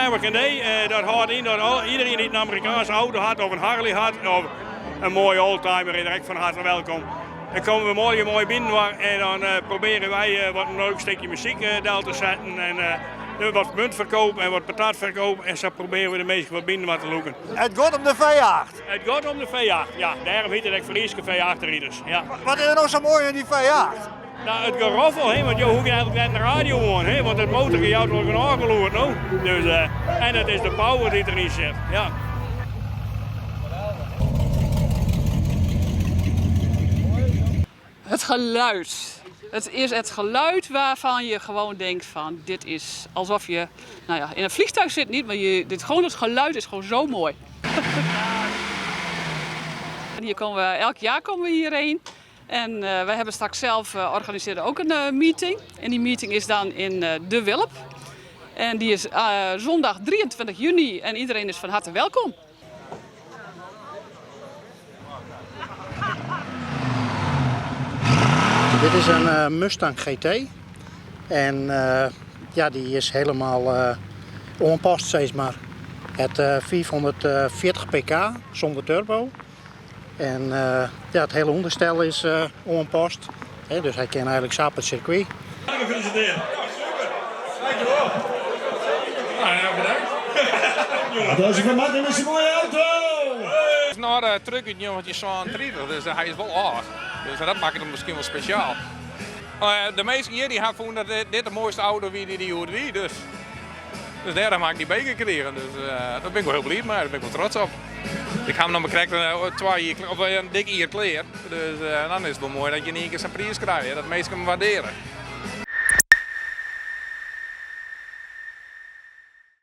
American Day. Dat hâldt yn dat iedereen dy't in Amerikaanse auto hat of in Harley hat of in moaie oldtimer is der ek fan harte welkom. Dan komme we moai moai binneninoar en dan probearje wy wat in leuk stikje muzyk del te setten en wat muntferkoop en wat patatferkoop en sa probearje we de minsken wat binneninoar te lûken. It giet om de V8. It giet om de V8, ja. Dêrom hjit it ek Fryske V8-riders, ja. Wat is der no sa moai oan dy V8? No, it geroffel, hè, want jo hoege eigentlik net in radio oan, hè, want it motorke jout wol genôch gelûd, no. Dus, en it is de power dy't deryn sit, ja. Het geluid. Het is het geluid waarvan je gewoon denkt van dit is alsof je nou ja, in een vliegtuig zit niet, maar je, dit, gewoon het geluid is gewoon zo mooi. En hier komen we, elk jaar komen we hierheen. En uh, wij hebben straks zelf uh, organiseren ook een uh, meeting. En die meeting is dan in De Wilp. En die is zondag 23 juni en iedereen is van harte welkom. Dit is in eh, Mustang GT. En eh, ja, dy is hielendal uh, oanpast, sis mar. It 540 pk sûnder turbo. En ja, it hiele ûnderstel is oanpast. Dus hy kin eigentlik sa op it sirkwy. Gefeliciteerd. Super. Dankjewel. Nou ja, bedankt. Applausje foar Martin mei syn moaie auto! It is in âlde truck út 1937, dus hy is wol âld. Dus dat makket him miskien wol spesjaal. De minsken hjir dy ha fûn dat dit de moaiste auto wie dy't der hjoed wie. Dus, dus dêrom ha ik dy beker krigen. Dus dêr bin ik wol hiel bliid mei, dêr bin ik wol trots op. Ik ha him noch mar krekt twa jier, of in dik jier klear. Dus dan is it wol moai dat je yn ien kear sa'n priis krije, dat minsken him waardearje.